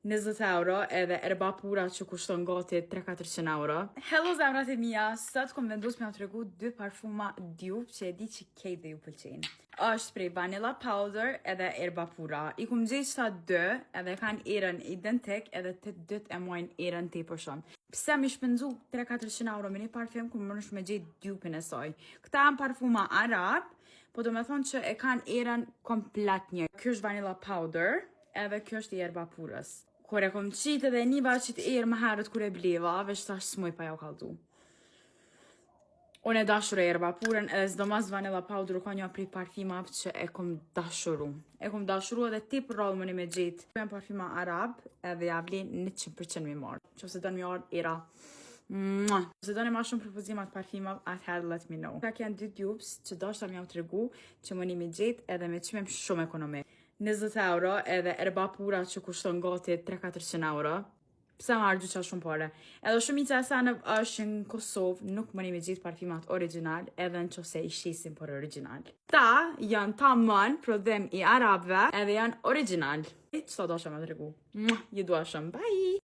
20 euro edhe Erba Pura që kushton gati 3-400 euro. Hello zemrat e mia, sot kom vendos me ju tregu dy parfuma dupe që e di që kejt dhe ju pëlqejnë. Është prej Vanilla Powder edhe Erba Pura. I kum gjetë qëta dy edhe kanë erën identik edhe të dytë e mojnë erën tepër shumë. Pse mi shpenzu 3-400 euro me një parfum kur mundesh me gjetë dupe-in e saj. Këta janë parfuma arab, po do me thonë që e kanë erën komplet një. Kjo është Vanilla Powder edhe kjo është i Erba Purës. Kur e kom qitë edhe niva qitë erë më herët kur e bleva, veç tash s'muj pa jau kallzu. Unë e dashur e Erba Purën edhe sidomos Vanilla Powder ka një prej parfumave që e kom dashuru. E kom dashuru edhe ti për rrallë më një me gjetë. Janë parfuma arab edhe ja vlen 100% mi marrë. Qose do mi ardhë era. Mua. Nëse doni ma shumë propozimat parfumave, atëherë let me know. Ka janë dy dupes që doshta m'jau tregu që më një mi gjetë edhe me çmim shumë ekonomik. 20 euro edhe Erba Pura që kushton gati 3-400 euro. Pse më harxhu qa shumë pare? Edhe shumica e seneve është në Kosovë, nuk më një me gjithë parfumat original, edhe në qose i shesin për original. Ta janë tamam prodhim i arabëve, edhe janë original. Qëta dosha me tregu. Mua, ju dua shumë. Bye!